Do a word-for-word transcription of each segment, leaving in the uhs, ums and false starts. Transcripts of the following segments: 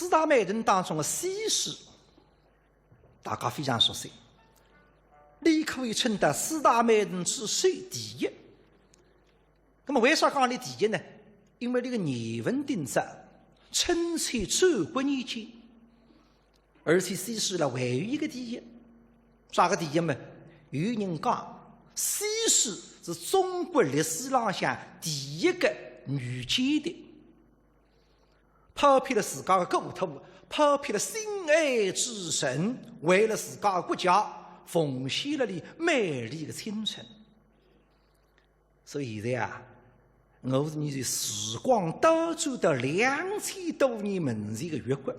四大美人当中的西施，大家非常熟悉，俚可以称得四大美人之首第一。那么为啥讲俚第一呢？因为俚个年份顶着，春秋战国年间，而且西施呢还有一个第一。啥个第一嘛？有人讲，西施是中国历史浪向第一个女间谍。 抛弃了自家的故土，抛弃了心爱之人，为了自家的国家，奉献了俚美丽的青春。所以现在啊，我是伲是时光倒转到两千多年门前的越国。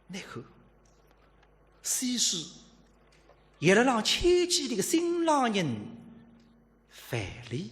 那个，西施，也辣浪牵记俚个心浪人 范蠡。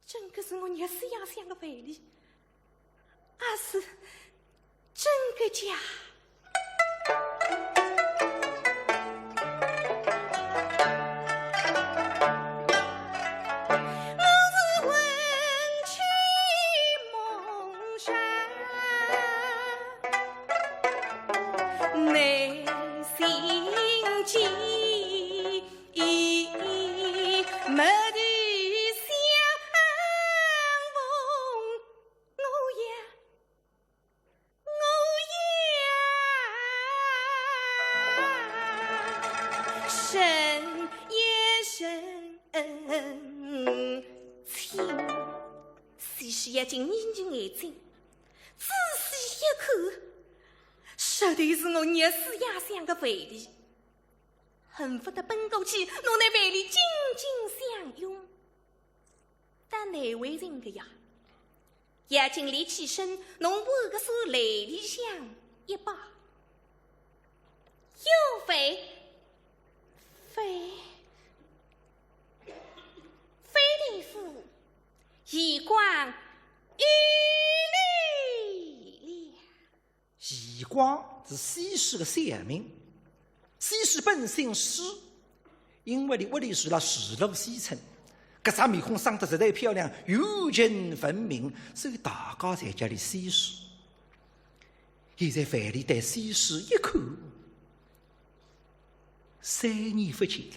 真个是我热死也想个范蠡，阿是真个假？西施要紧眯眯眼睛，仔细一看，实头是我热死也想个范蠡。 恨不得奔过去，拿俚范蠡紧紧相拥。但难为情个呀，要紧立起身，拿半个手来里向一摆。有非？非，非大夫，遗光有礼了。 遗光是西施个小名。西施本姓施，因为俚屋里住辣涿鹿县城，搿张面孔生得实在漂亮，圆润分明，所以大家侪叫俚西施。现在范蠡对西施一看，三年勿见了，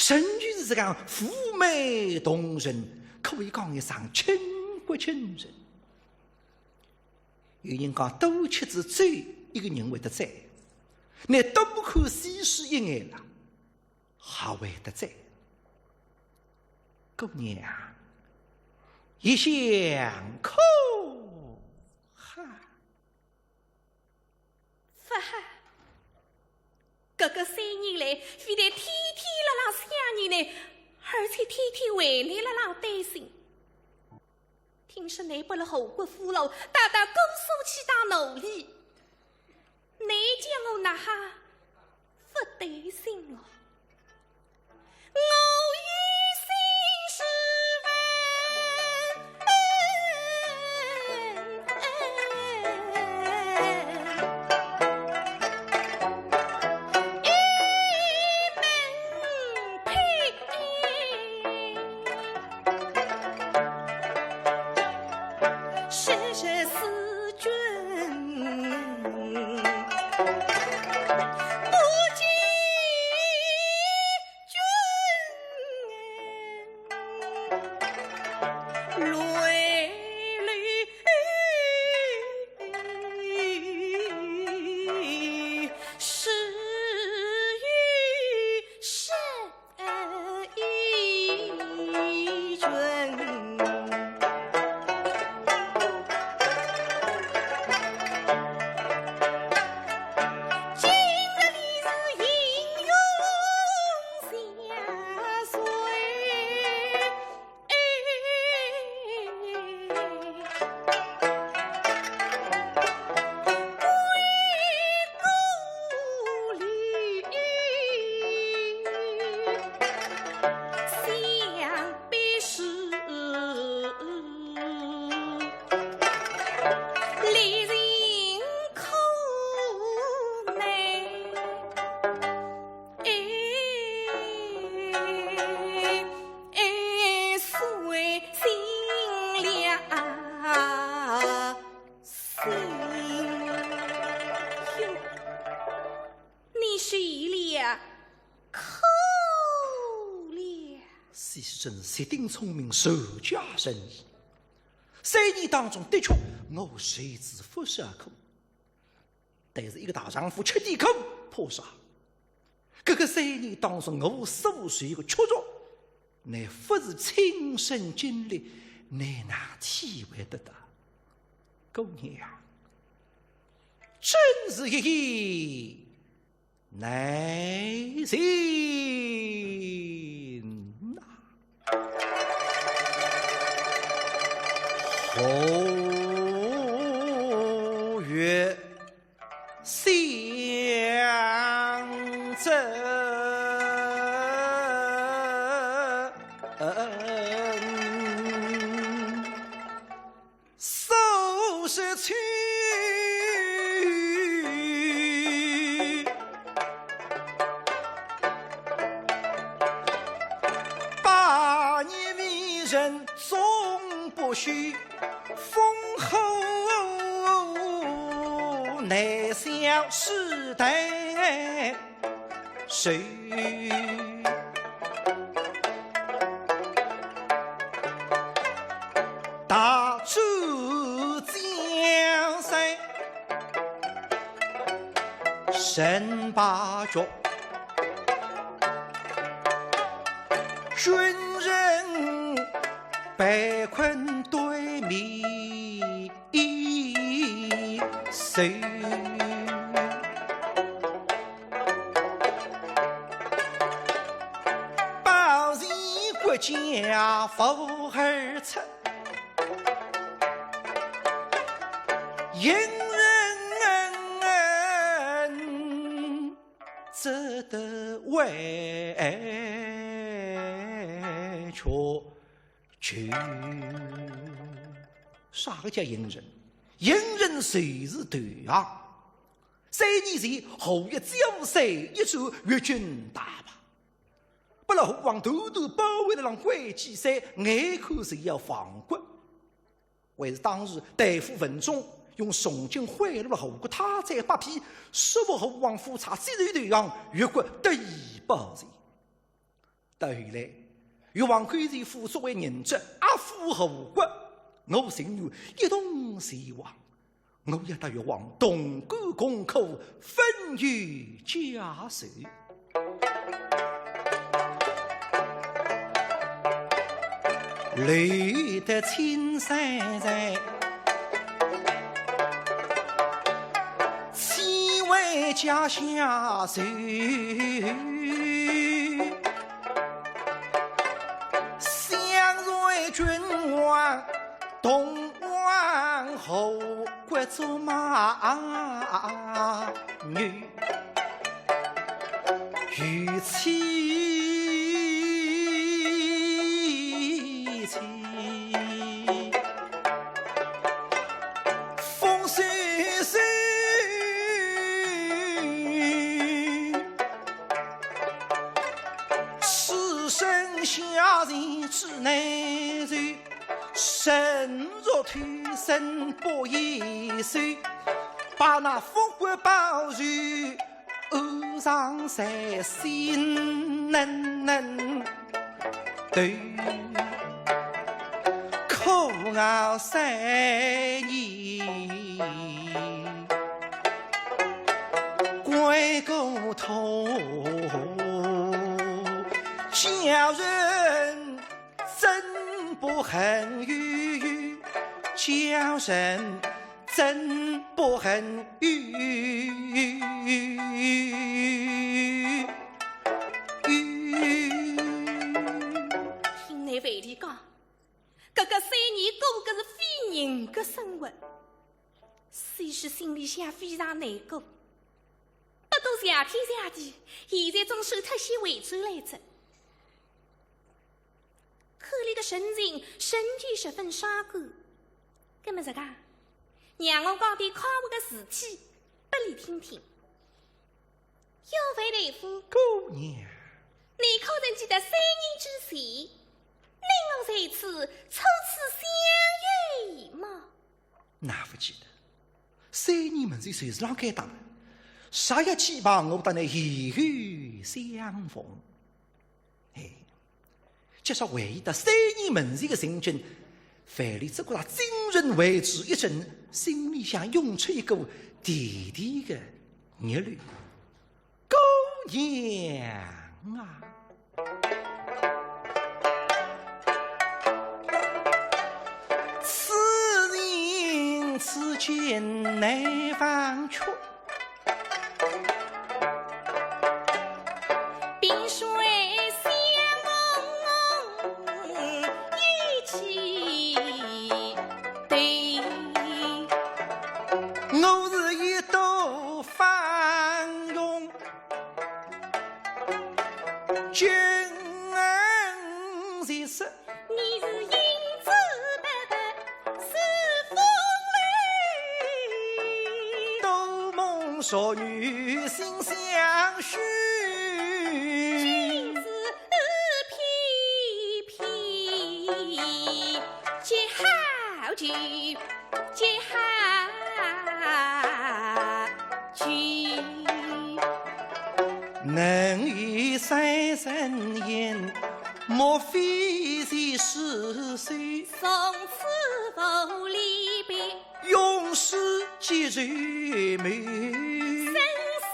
仍旧是搿样妩媚动人，可以讲一声倾国倾城。 有人讲多吃仔酒，一个人会得醉。倷多看西施一眼啦，还会得醉。姑娘，一向可好？ 勿好，搿个三年来，非但天天辣浪想念倷，而且天天为倷辣浪担心。听说倷拨了吴国俘虏，带到姑苏去当奴隶，倷叫我哪哈勿担心哦？ 我有心事问，一问配。是，是，思君。 不见其实真是绝顶聪明，善解人意。三年当中，的确我受仔勿少苦，但是一个大丈夫吃点苦，怕啥？搿个三年当中，我所受个屈辱，乃勿是亲身经历，乃哪体会得到？姑娘，真是一言 难尽呐。后月相赠。 苏轼去，百年名人终不朽，烽火难消时代 谁？大周江山人八角，军人被困对面 谁？保全国家无二策，隐忍只得委曲 求。啥个叫隐忍？隐忍就是投降。三年前，后一招三一战，越军大败，拨老虎王团团包围了浪关髻山，眼看是要亡国。还是当时大夫文种用重金贿赂了吴国太宰伯嚭，说服虎王夫差接受投降，越国得以保全。 到后来，越王勾践夫作为人质，压服吴国，我情愿一同前往。我要搭越王同甘共苦，分忧解愁。留得青山在，岂为阶下囚？ 想随君王同往，何国作马女，与妻妻。风萧萧， 此身下贱之难受，身若脱身不易收，把那复国报仇恶上在心，能能对苦熬三年。 关公痛，叫人怎不恨？叫人怎不恨？听倷饭里讲，搿个三年过个是非人个生活。 苏轼心里向非常难过。不过谢天谢地，现在总算脱险回转来哉。看俚个神情，神情十分伤感。搿么实梗，让我讲点快活个事体，拨俚听听。 要问大夫，姑娘，你可曾记得三年之前，你我在此初次相遇么？哪勿记得？三年门前就是辣该搭，啥也期盼我搭倷以后相逢。哎，接着回到三年门前的情景，范蠡只觉着精神为之一振，心里向涌出一股甜甜的热流。姑娘啊，此情此景难忘却。 冰水相逢一起对。我是一朵芳容尽是 你是英姿勃勃似风流，多蒙熟女心相许。君子偏偏皆好逑，皆好逑。 能与三生姻，莫非是世事？从此无离别，永世结愁眉。生生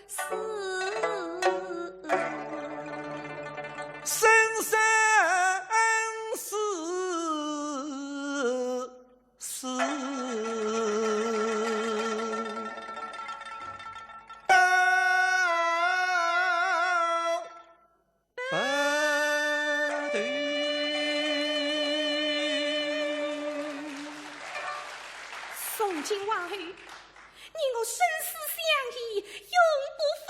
世世。 生生世世。从今往后，你我生死相依，永不分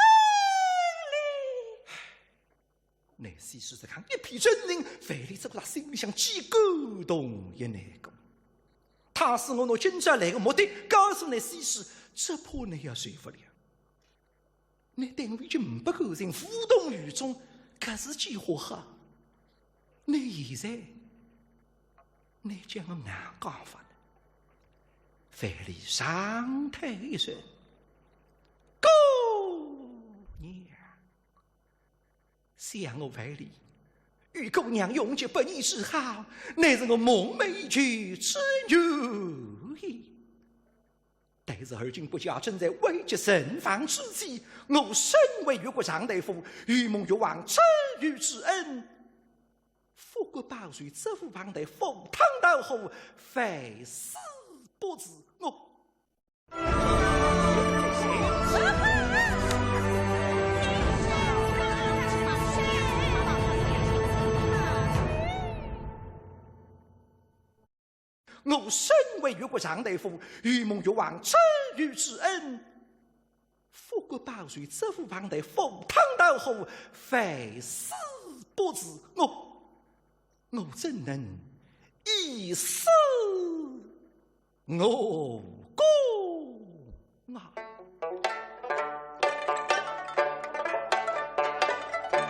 离。 乃西施搿样一片真情，范蠡只觉着心里向既感动也难过。倘使我拿今朝来个目的告诉乃西施，只怕乃也受勿了。乃对我已经呒不感情，无动于衷，搿是几化好。乃现在，乃叫我哪讲法呢？范蠡长叹一声，姑娘。 想我范蠡，与姑娘永结百年之好，乃是我梦寐以求之愿也。但是而今不巧正在危急存亡之际，我身为越国上大夫，又蒙越王知遇之恩，复国报仇，责无旁贷，赴汤蹈火，万死不辞。我 我身为越国上大夫，又蒙越王知遇之恩，复国报仇，责无旁贷，赴汤蹈火，万死不辞。我，我怎能以死 我公啊！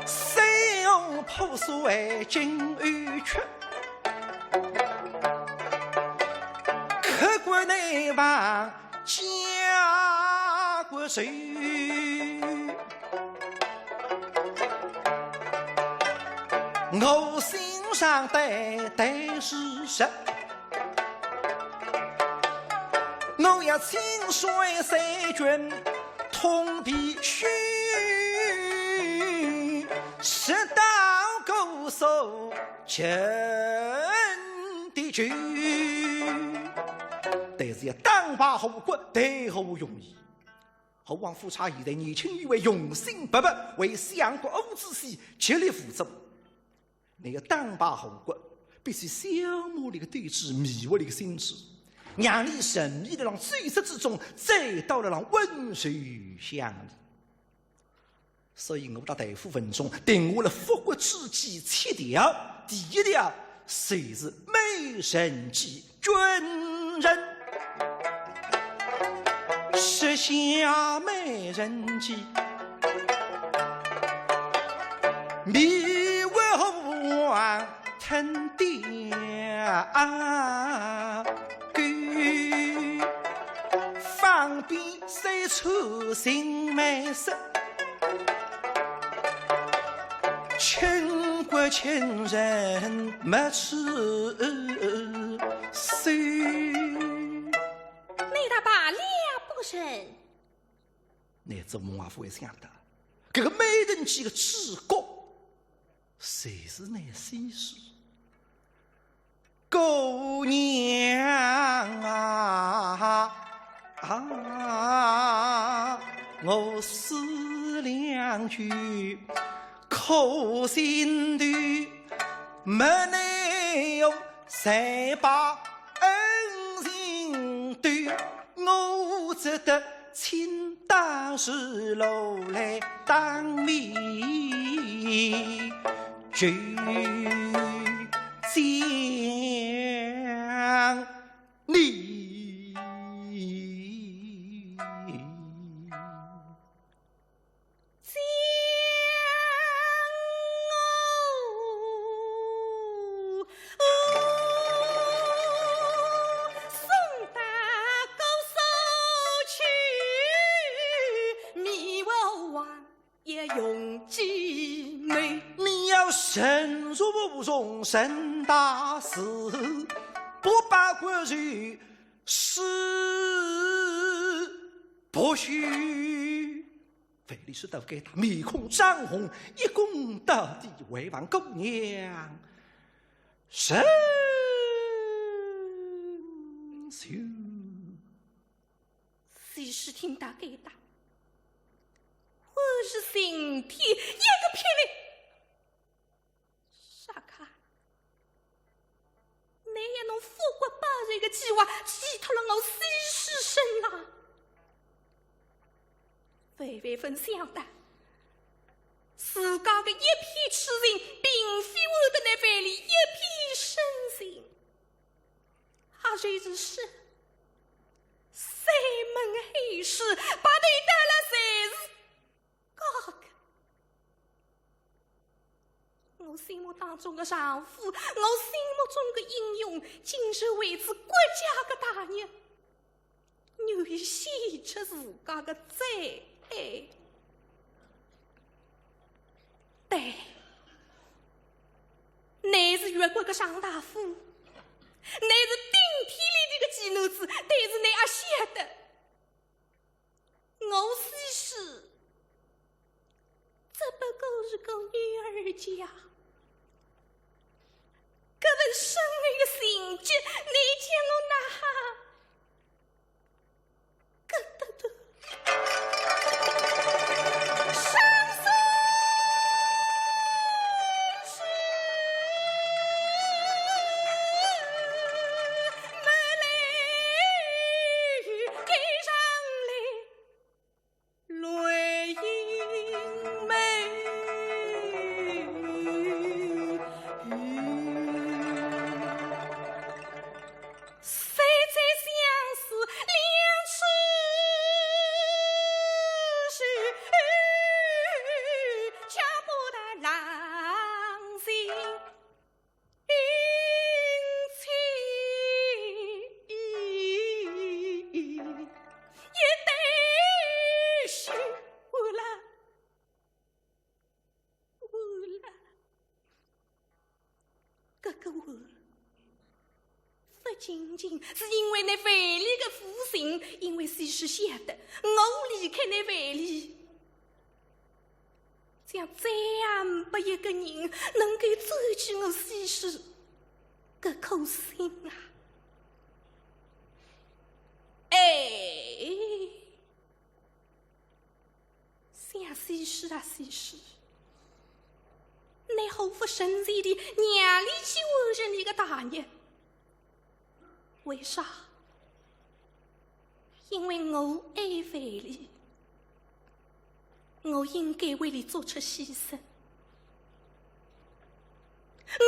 虽然破碎今已去，刻骨难忘家国仇。我心上担担是实， 我要亲率三军通必须，直捣姑苏陈地州。但是要打败吴国，谈何容易？吴王夫差现在年轻有为，雄心勃勃，为相国伍子胥极力辅佐。 乃要打败吴国，必须消磨俚个斗志，迷惑俚个心智，让俚沉迷辣浪酒色之中，醉倒辣浪温柔乡里。所以我搭大夫文种定下了复国之计七条，第一条就是美人计。 军人，设下美人计，迷惑吴王吞掉狗，方便搜出新美色。亲人没吃素。你倒罢了不成？乃做梦也勿会想到，搿个美人计个主角，侪是乃西施。 姑娘啊，啊，我思两句苦心头，没奈何才把恩情对，我只得 请大士路来当面就讲你。 你要忍辱负重成大事，不把国事不许。范蠡说到该搭，面孔涨红，一躬到底，回望姑娘，成就。 西施听到该搭，欢喜心跳一个霹雳。啥个？你要拿复国报仇个计划寄托了我西施身浪？万万勿想到，自家个一片痴情，并非为得那范蠡一片深情。 也就是说，山盟海誓，白头到老侪是假个。我心目当中个丈夫，我心目中个英雄，竟是为仔国家个大业，愿意献出自家个最爱。对， 乃是越国个上大夫，乃是顶天立地个奇男子，但是乃也晓得，我西施只不过是个女儿家，搿份深爱个情结，你叫我哪哈 谁在相思两处寻，却不得郎情。搿个完，勿仅仅是因为那范蠡个负心，因为西施晓得，我离开那范蠡，将再也没一个人能够救起我西施个苦心啊！哎， 想西施啊西施，你何不趁早地让俚去完成俚个大业？为啥？因为我爱范蠡，我应该为俚做出牺牲。我爱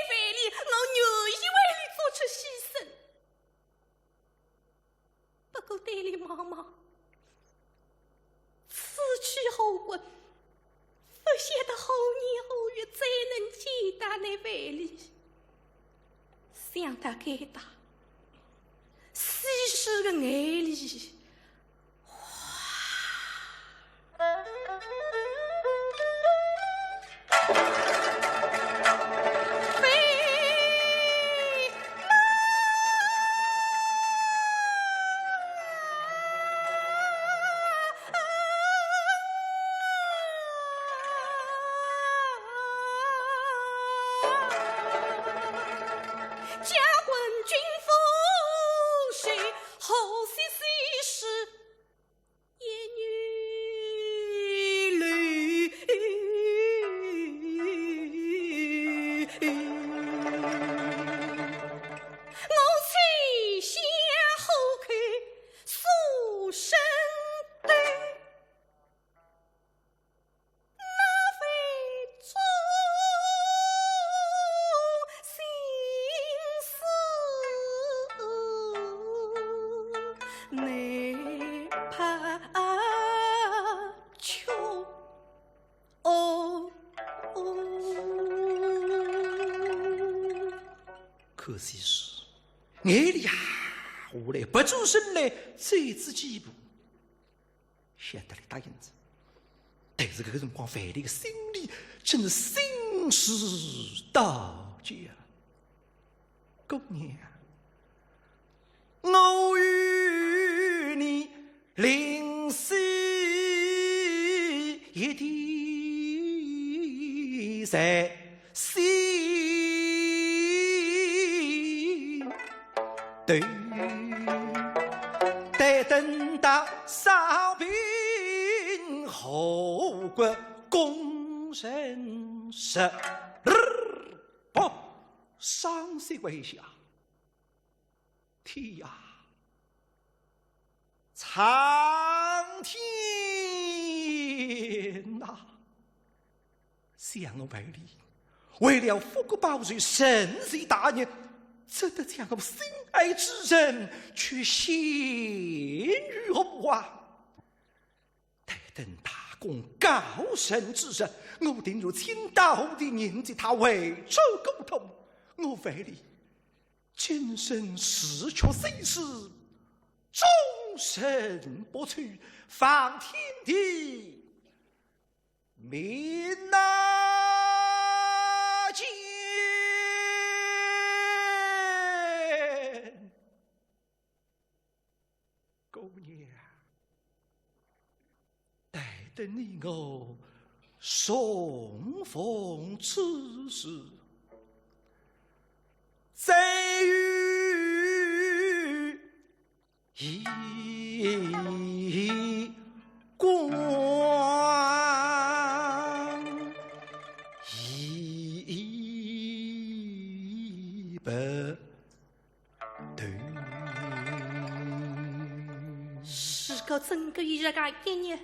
范蠡，我愿意为俚做出牺牲。 不过对俚望望，此去后国，勿晓得何年何月再能见到那范蠡。想到该搭，西施个眼泪，哗，是一女楼。我妻下虎口诉声对。 那非中心思，难怕穷。哦，哦。可惜是，眼泪啊，下来，不转身来，走仔几步。 晓得伊答应哉，但是搿个辰光，范蠡个心里真是心事交加。姑娘，我与你临死一定在心。 对，待等到伤兵后国功成时。不，伤心为下。天呀！ 苍天呐！想我范蠡，为了复国报仇，甚是大义，怎得将我心爱之人，却陷于何啊？待等大功告成之时，我定要请到皇帝，迎接他回转故土。我范蠡 今生除却生死，终身不娶，方天地明啊见。姑娘， 待等你我重逢之时，再与以光一别。 头。如果真个有这个一日，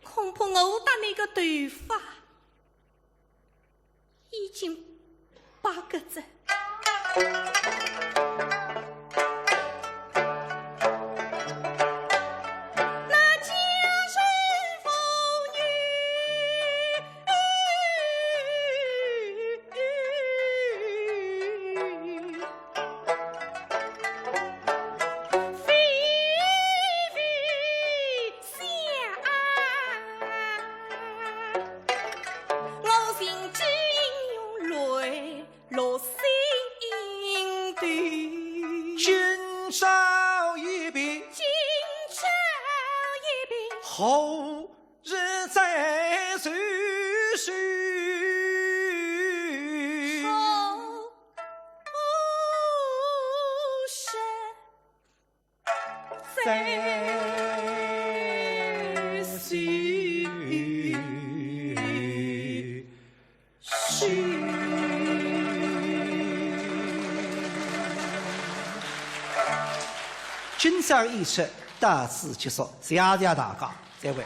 恐怕我搭你个头发已经白个哉。 今朝一别，今朝一别，后日再续。后日再续。 今朝演出到此结束，谢谢大家，再会。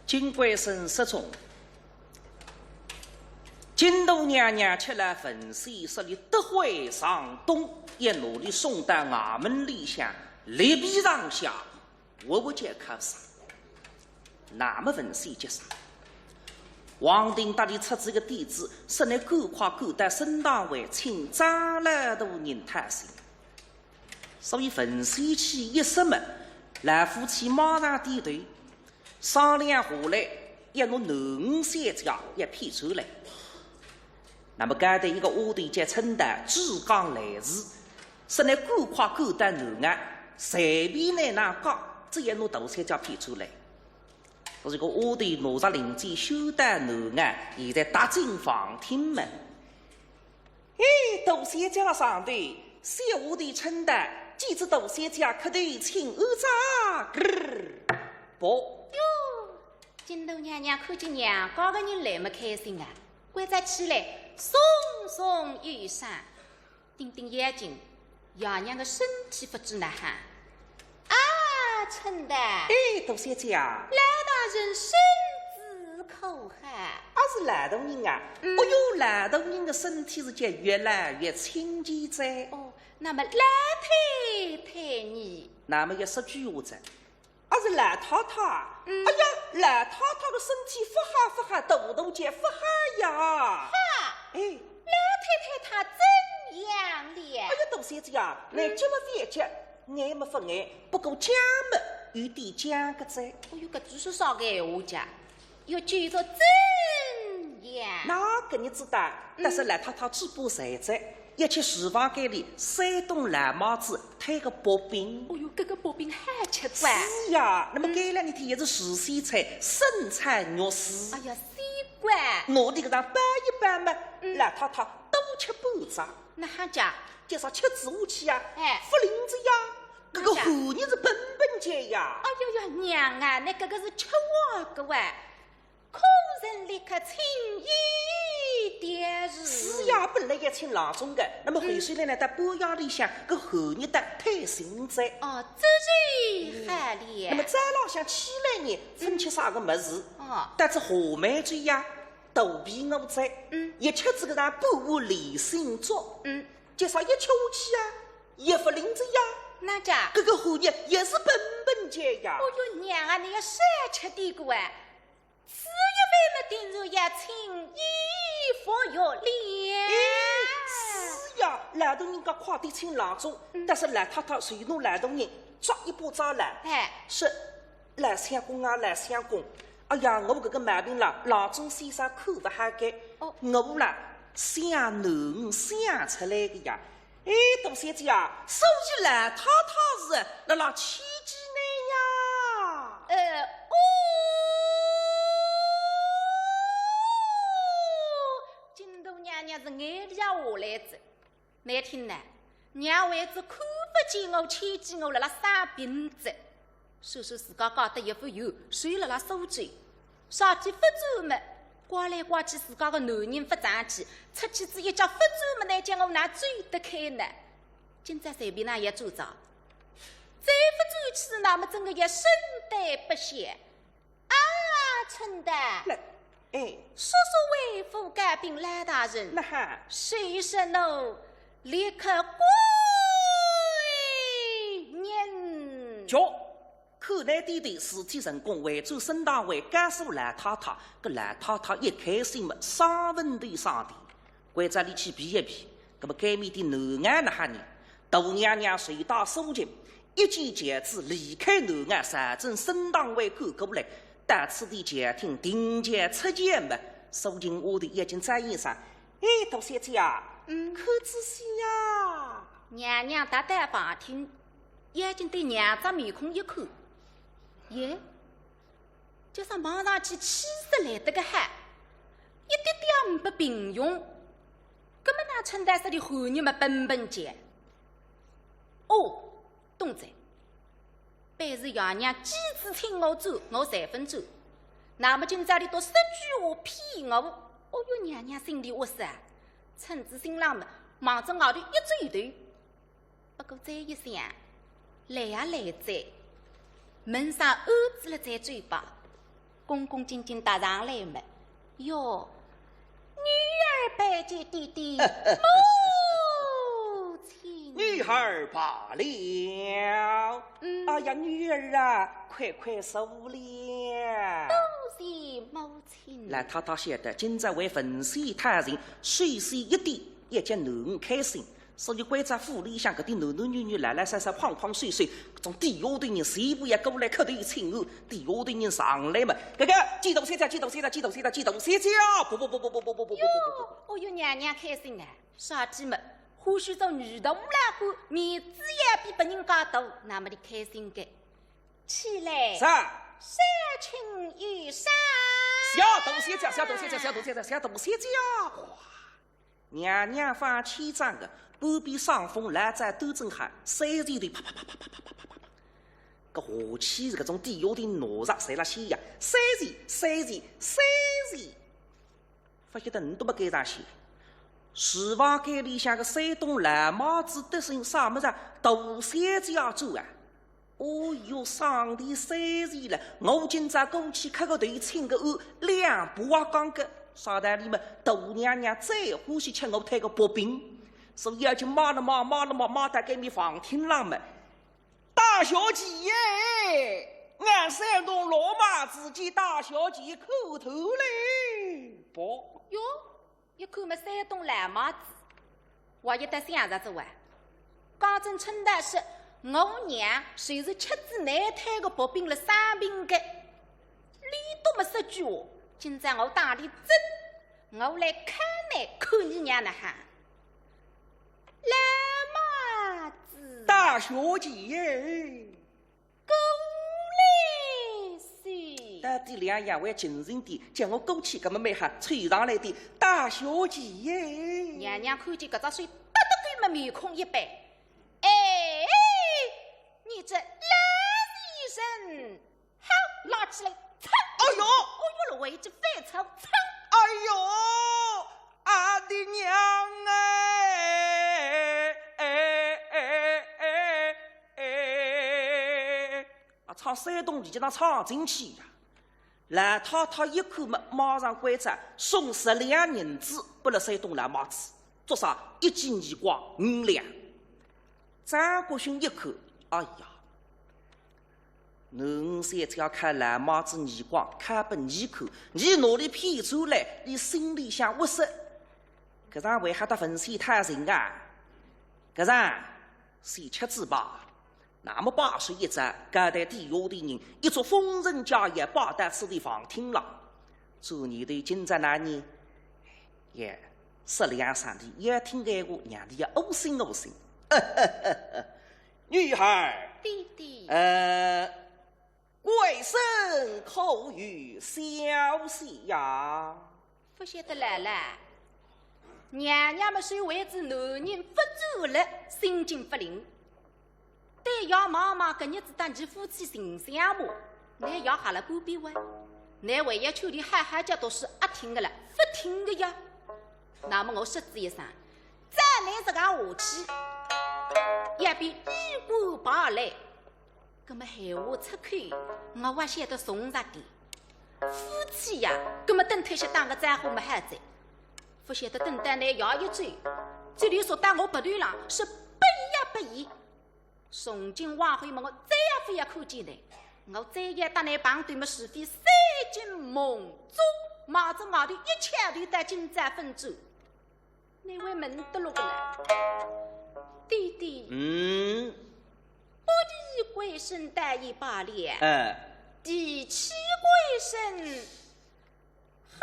金贵生失踪，金大娘娘吃了文宣说伊得会上东，要拿伊送到衙门里向，立碑上写，活活叫敲杀。那么文宣急杀，王定搭伊出仔个点子，说倷赶快赶到省堂会，请张老大人讨薪。 所以文宣去一说么，老夫妻马上点头，商量下来，要拿囡儿小姐要骗出来。那么搿搭一个丫头叫春桃，珠江来迟，说倷赶快赶到南岸，随便哪能讲，只要拿大小姐骗出来。搿个丫头拿着令箭，先到南岸，现在踏进房厅门。哎，大小姐上头，小丫头请到，见仔大小姐磕头请安。啧，啵。哟，金大娘娘看见娘家个人来么开心啊，关照起来，送送衣裳。 顶顶要紧，爷娘个身体勿知哪哈。啊，春的。哎，大小姐啊。老大人身子可好？啊，是老大人啊。嗯。哦哟，老大人个身体是叫越来越轻健哉。哦，那么老太太呢？那么要说句话哉。 啊，是老太太啊。嗯。哎呀，老太太个身体勿好勿好，大大叫勿好呀。哈，哎。老太太她怎样了？哎呀，大小姐啊，嗯。倷急么覅急，碍么勿碍，不过僵么有点僵个哉。哎哟，搿句是啥个闲话讲？ 又叫做怎样？那个日子大，嗯。但是老太太嘴巴馋哉，要吃厨房间里山东老妈子摊个薄饼。哦哟，搿个薄饼好吃啊！是呀，那么嗯。搿两日天也是时鲜菜，生菜肉丝。哎呀，鲜瓜。拿里搿样包一包嘛，嗯。老太太多吃半只。哪哈讲？叫啥吃仔下去呀，哎。勿灵哉呀，搿个哪哈讲？寒热是本本叫呀。哎哟哟，娘啊，倷搿个是吃坏个哇！ 可曾立刻请医调治？是呀，本来要请郎中个，那么后首来呢，到半夜里向，搿寒热得退行哉。哦，这就好了。那么早浪向起来呢，嗯。朆吃啥个物事，哦。搭仔话梅酒呀，肚皮饿哉，嗯。一吃仔搿样半碗莲心粥，嗯。叫啥一吃下去呀，也勿灵哉呀。哪讲？搿个寒热也是本本叫呀。哦哟，娘啊，倷要少吃点个哇。 此一番么定然要请医服药了。哎，是呀，老大人家快点请郎中，嗯。但是老太太随拿老大人抓一把抓牢。哎。说，老相公啊，老相公，哎呀，我搿个毛病啦，郎中先生看勿好个，哦。我啦，想囡儿想出来个呀。 哎，大小姐啊，所以老太太是辣辣牵记倷呀。呃，哦，金大娘娘是眼泪也下来哉。倷听呢，娘为仔看勿见我，牵记我辣辣生病哉。 说说自家家得一副有，手辣辣苏州，啥体勿转么，怪来怪去自家个男人勿争气，出去仔一脚勿转么，倷叫我哪转得开呢？今朝随便哪也做着，再勿转去，那么真个也身体不行。啊，春的。来， 哎。速速回府告禀老大人。哪哈？谁说我立刻归人？叫，看倷点点事体成功，回转省堂会告诉老太太，搿老太太一开心么，啥问题啥的，关照俚去避一避，搿么该面的南岸哪哈呢？大娘娘随带苏秦，一见轿子离开南岸，朝准省堂会赶过来， 到此地前厅定轿出轿么，苏秦丫头已经站一上。哎，大小姐啊，嗯。看仔细呀。娘娘踏到房厅，眼睛对娘只面孔一看，耶，叫啥望上去气色来得个好，一点点也勿平庸。搿么哪春的说的寒热么本本叫？哦， 懂哉。本是爷娘几次请我转，我侪勿转。那么今朝俚笃说句话骗我，哦哟，娘娘心里窝塞啊，趁仔心浪么，望仔外头一走头。不过再一想，来也来哉，门上安仔了再走吧。 恭恭敬敬踏上来么，哟，女儿拜见爹爹母亲。女儿罢了。嗯。哎呀，女儿啊，快快坐了。多谢母亲。老太太晓得今朝为文喜讨情，首先一点，要叫囡儿开心。 所以关照府里向搿点男男女女、老老少少、胖胖瘦瘦，搿种底下头人全部要过来磕头请安，底下头人上来么，搿个见大小姐，见大小姐，见大小姐，见大小姐啊！不不不不不不不不不不不不。哟，哦哟，娘娘开心啊，啥体么？欢喜做女大老倌，面子也比别人家大，那么俚开心个。起来。是。少卿有赏。谢大小姐，谢大小姐，谢大小姐，谢大小姐。哇，娘娘放千张个，半边赏风来在兜正海，三字头啪啪啪啪啪啪啪啪啪。搿下去是搿种抵押的拿着，侪辣歇呀，三字，三字，三字。 勿晓得倷笃么该场戏。厨房间里向个山东老妈子得胜啥么子啊？大小姐也做啊？哦哟，上帝三字了！我今朝过去磕个头，请个安，两步也讲个，啥道理么？大娘娘最欢喜吃我推个薄饼，所以要去买了买，买了买，买到该面房厅浪么。 大小姐耶，俺山东老妈子见大小姐叩头嘞，啵。哟，一看么山东老妈子，我也得想着做啊。刚正春道说，我娘就是吃仔倷推个薄饼了生病个，俚笃么说句话，今朝我当俚真，我来看倷，看伲娘哪哈。 老妈子。大小姐耶。过来些。到底两样还精神点，叫我过去搿么蛮好，凑上来点。大小姐耶。娘娘看见搿只手搭得够么面孔一板。哎，你这老实人， 好，拉起来，操！哎哟！哦哟，了，为之犯操，操！哎哟，俺的娘哎，哎，哎，哎，哎。啊，唱山东俚就当唱进去呀。老太太一看么，马上关照，送十两银子拨了山东老妈子，做啥？一记耳光五两。张国兴一看，哎呀， 囡儿三只要看老妈子耳光，看拨伲看，伲拿俚骗出来，伲心里向窝塞。搿场为啥得文戏太人啊？搿场先吃仔吧。那么摆设一只，交代底下的人，一桌丰盛佳肴摆到此地房厅浪。做年头今朝哪呢？也，说两声的，也听闲话，让俚也窝心窝心。 女孩儿，爹爹。呃，贵生可有消息呀？勿晓得来了。娘娘么是为仔男人勿转了，心情勿灵。对爷望望，搿日子搭伲夫妻形象么，倷爷吓了半边哇。倷还要劝俚好好叫读书，阿听个了，勿听个呀。那么我说仔一声，照倷实梗下去，要变衣冠败烂。 葛么闲话出口，我还晓得从实点。夫妻呀，葛么等脱歇打个招呼么好哉。勿晓得等到倷爷一走，嘴里说到我鼻头浪是不要不要。从今往后么，我再也勿要看见倷，我再要搭倷碰头么，除非山穷梦中，望仔外头一切头到今朝朆转。 倷还问得落个啦？爹爹，嗯？不提贵生倒也罢了，哎。提起贵生，还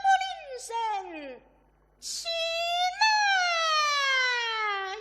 不令人气恼哟。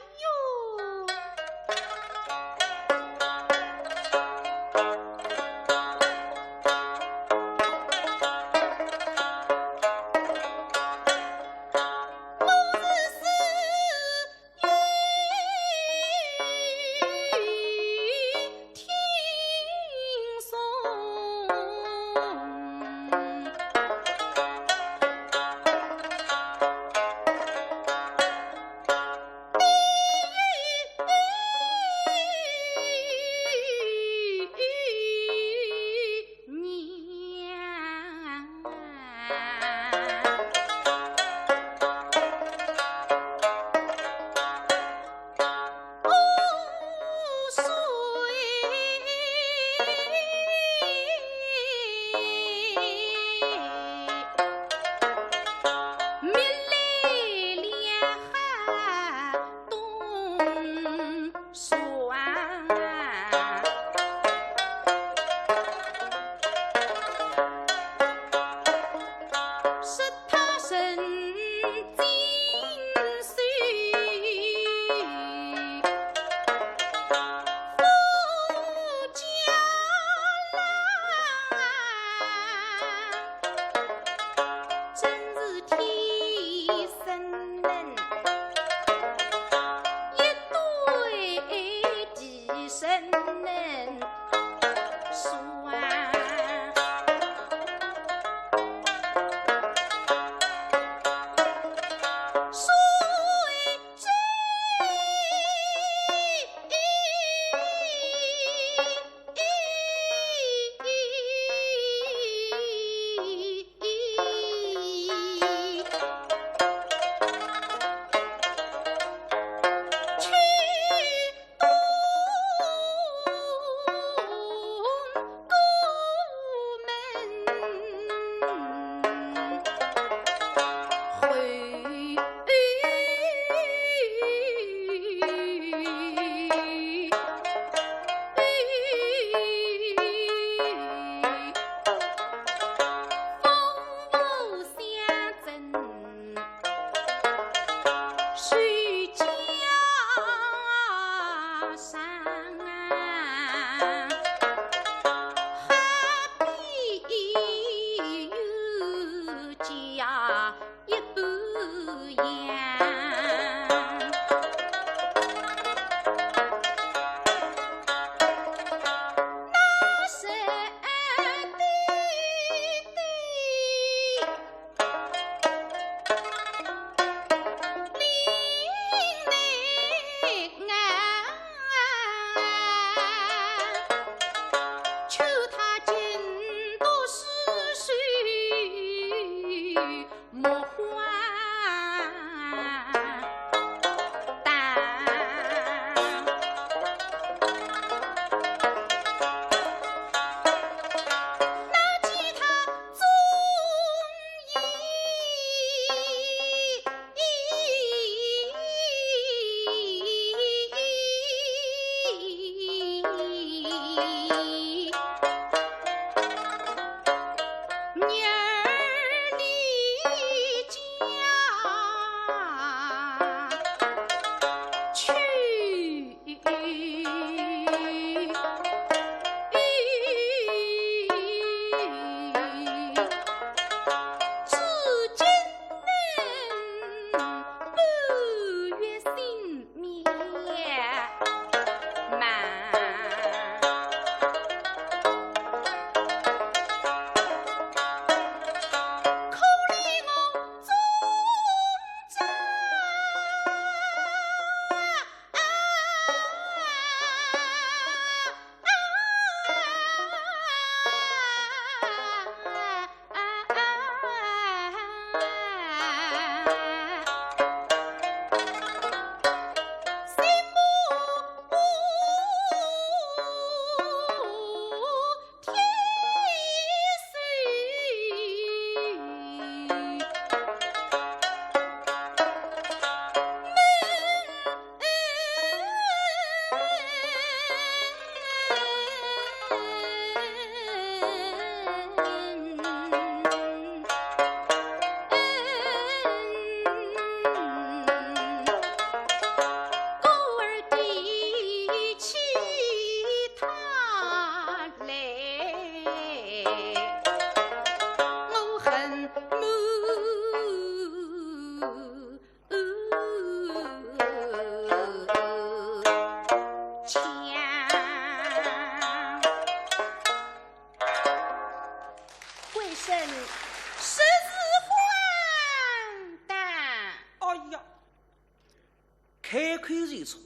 就是错。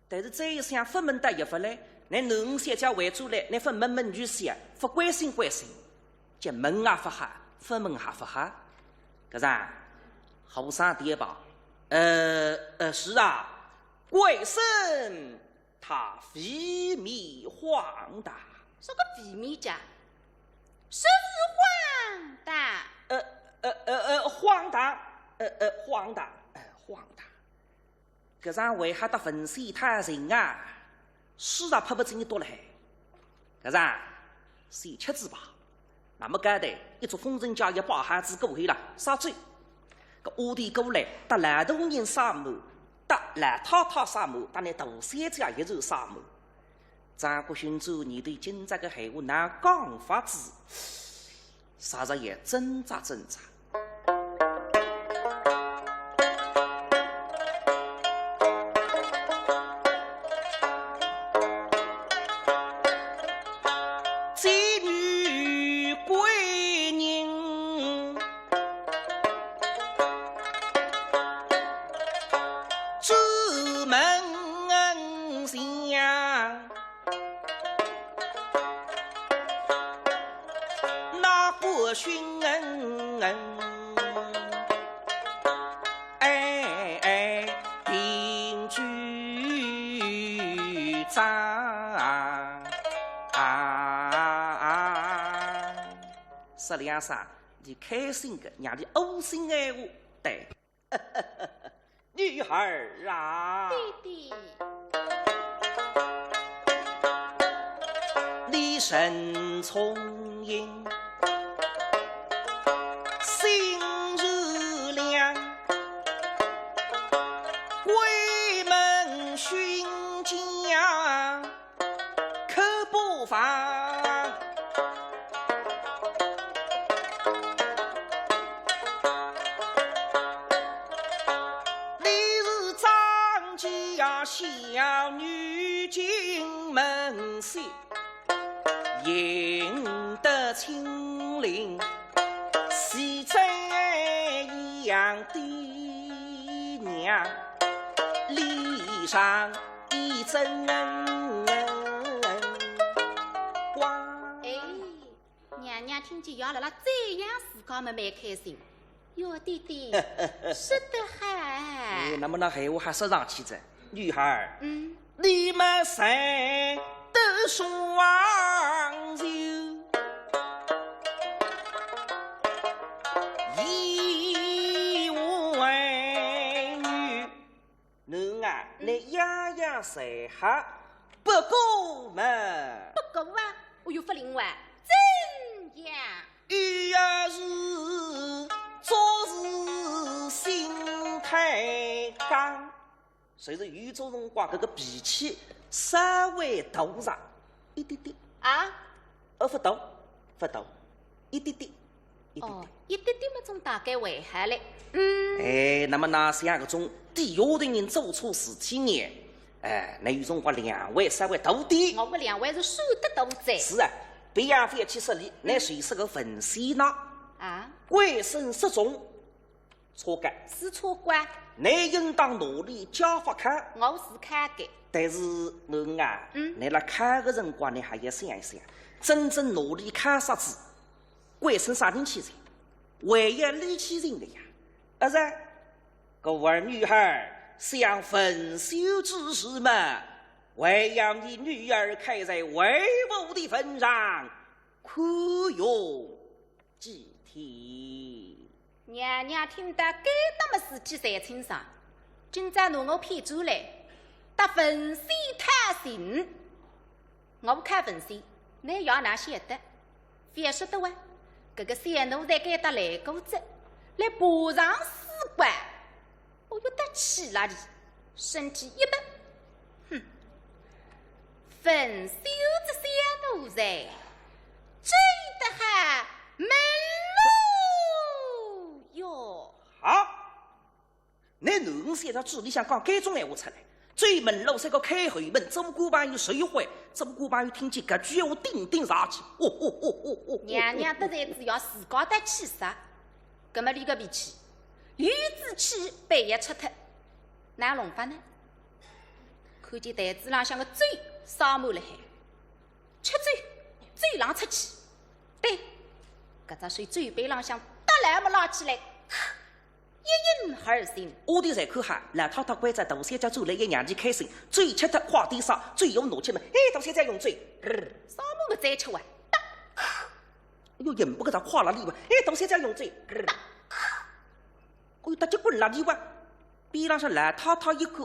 但是再一想，勿问倒也勿来，拿囡儿小姐回转来，拿勿问问句啥，勿关心关心，叫问也勿好，勿问也勿好。搿样，和尚点头，呃，呃，是啊，贵生他非迷荒唐。啥个非迷家？是勿是荒唐？呃，呃，呃，呃，荒唐，呃，呃，荒唐，呃，荒唐。搿样为啥搭文仙讨情啊？书也拍勿进去读了海。搿样，先吃仔吧。那么搿搭一桌风尘家也摆好仔过后了，啥走？搿屋里过来，搭老大人上门，搭老太太上门，搭那大小姐也就上门。 张国兴转念头，今朝个闲话哪讲法子，霎时也挣扎挣扎。这女贵人 朱门下，那个寻，哎，哎，定居张。啊，啊，啊。说两声，你开心个，让你窝心闲话，对。 女儿啊，爹爹，你人聪明，心善良，闺门熏家 可不妨。你是张家小女进门婿，赢得亲临，喜在颐养爹娘。 礼上一尊。哇！哎，娘娘听见要辣辣赞扬自家么蛮开心。哟，爹爹，说得好。哎，那么那闲话还说上去哉，女孩儿，嗯。你们谁的双手一为女？ 囡啊，嗯。你样样侪好，不过嘛，不过啊，我又勿灵哇，怎样？伊也是做事心太刚，就是有种辰光搿个脾气稍微大上一点点。啊？呃，勿大，勿大，一点点。 一点点。哦，一点点嘛，总大概还好嘞。嗯。哎，那么哪像搿种低下头人做错事体呢？哎，那有辰光量还稍微大点。我个量还是算得大哉。是啊，别样勿要去说伊，嗯。那谁是个文仙呢？啊？贵生失踪，错个。是错个。你应当努力加法考。我是考个。但是囡啊，嗯。你辣考个辰光，你还要想一想，真正努力考煞仔， 贵生啥人去哉？还要俚去寻个呀。啊是，搿位女孩想文秀之事嘛，还要你女儿看在为父的份上，宽容几天。娘娘听到该搭么事体侪清爽，今朝拿我骗转来，搭文秀讨情。 我看文秀，倷爷哪晓得？覅说得哇，搿个小奴才该搭来过哉，来爬上书馆，哦哟，得气啦哩，身体一摆，哼，文秀这小奴才，追得好门路哟。好。 倷囡儿现在嘴里向讲该种闲话出来，专门老三个开后门，做官朋友受贿，做官朋友听见搿句闲话顶顶生气。哦哦哦哦哦哦。娘娘得罪仔要自家得气煞，搿么俚个脾气，有志气板也出脱。哪弄法呢？看见台子浪向个酒洒满了海，吃酒，酒浪出去。对，搿只手酒杯浪向搭来么拉起来，一饮而尽。丫头侪看好，老太太关照大小姐转来也让伊开心，酒吃脱快点洒，酒壶拿起来，哎，大小姐用酒，洒满么再吃哇，哒，哎哟，也勿搿只快了哩哇，哎，大小姐用酒，哒，哎哟，搭结棍了哩哇。 边浪向老太太一看，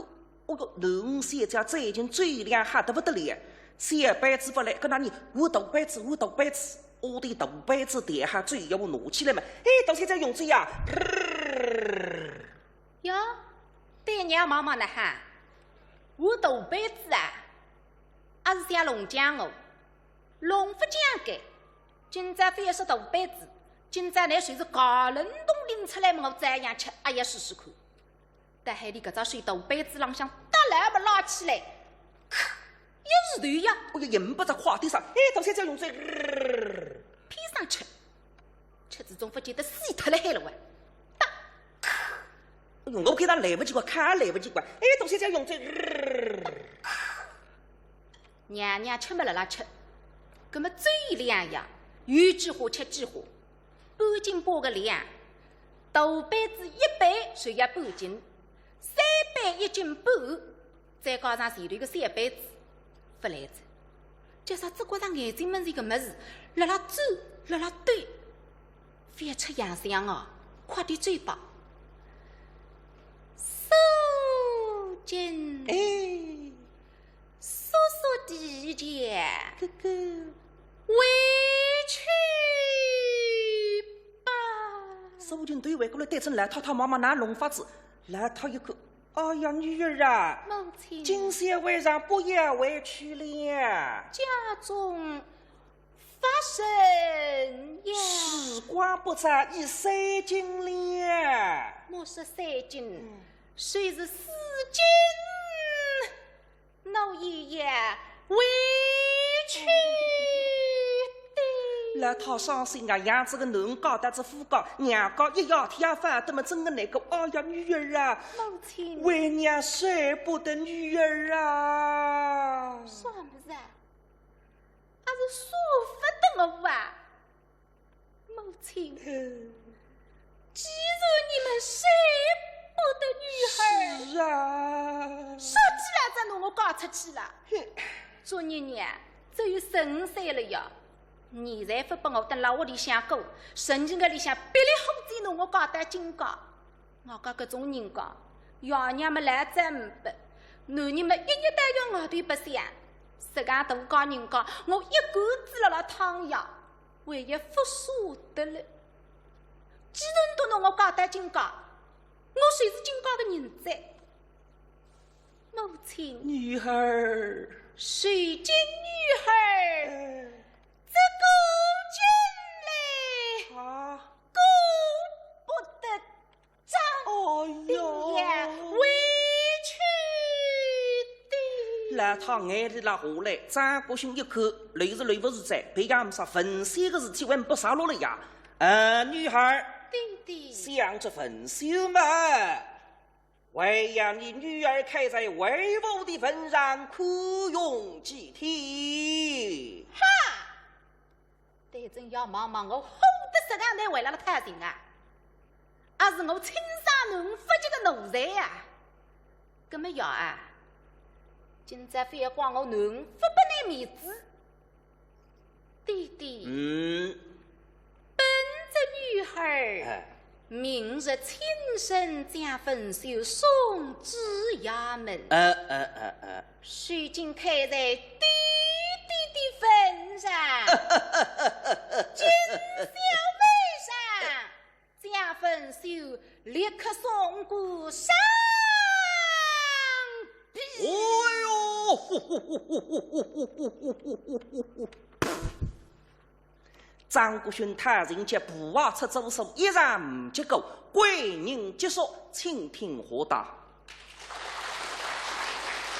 哦哟，囡儿小姐最近酒量好得不得了，小杯子勿来，搿哪能？换大杯子，换大杯子，哦，对，大杯子调好，酒壶拿起来嘛，哎，大小姐用酒呀。哟，对娘望望哪哈，换大杯子啊，阿是想弄僵哦，弄勿僵个，今朝非要说大杯子，今朝倷就是搞冷冻拎出来嘛，我照样吃，阿要试试看。 但海里搿只水大杯子浪向搭来么拉起来，咔，一记头呀，哎呀，也勿只快点啥，哎，大小姐用嘴，偏上吃，吃仔总勿见得死脱了海了哇，哒，咔，哎哟，我看伊来勿及个，看来勿及个，哎，大小姐用嘴，娘娘吃么辣辣吃，葛么酒量呀，有几化吃几化。 半斤半个量，大杯子一杯就要半斤，三杯一斤半，再加上前头个小杯子，勿来哉。叫啥只觉着眼睛门前个物事辣辣转，辣辣抖，覅出洋相哦，快点走吧。素贞，哎。 叔叔弟弟，哥哥。回去吧。苏秦对回过来对准老太太望望哪弄法子，老太一看，哎呀，女儿啊，母亲。今宵晚上不要回去了。家中发生呀。时光不早，已三更了。莫说三更，嗯。虽是四更， 我也要回去的。老太伤心啊，养仔个囡儿嫁到仔夫家，娘家一夜天也勿得么，真个难过。哎呀，女儿啊，母亲。为娘舍不得女儿啊。啥物事啊？阿是舍勿得我啊？ 母亲，嗯。既然你们舍不得女儿，是啊。说起来，再拿我嫁出去了。哼。昨日呢，只有十五岁了呀，现在勿拨我蹲辣屋里向过，十二月里向别里好子拿我嫁到金家。 外加搿种人家，爷娘么来者勿拨，囡儿么一日到夜外头白相，实梗大家人家，我一个子辣辣淌呀，还要勿舍得了。既然都拿我嫁到金家，我就是金家个人哉。母亲，女儿，如今女儿，哎。这个金来，啊。顾不得 张，哎呦。爹回去的。老太眼泪落下来，张国兴一看，累是累勿住哉，别样没啥，文秀个事体还没啥落了呀。呃，女儿，爹爹。想这文秀嘛，还要你女儿看在为父的份上，宽容几天。哈！ 对准爷望望，我火得实梗难为了了太平啊！阿是我亲生囡勿及个奴才啊！葛么爷啊，今朝非要怪我囡勿拨你面子。爹爹，嗯。本着女儿，哎。 明日亲身将文秀送至衙门。呃，呃，呃，呃。如今看在爹爹的份上，今宵晚上，将文秀立刻送官上殿。哎呦！ 张国兴踏进去，步啊出左手，一丈结果，贵人结束，请听下档。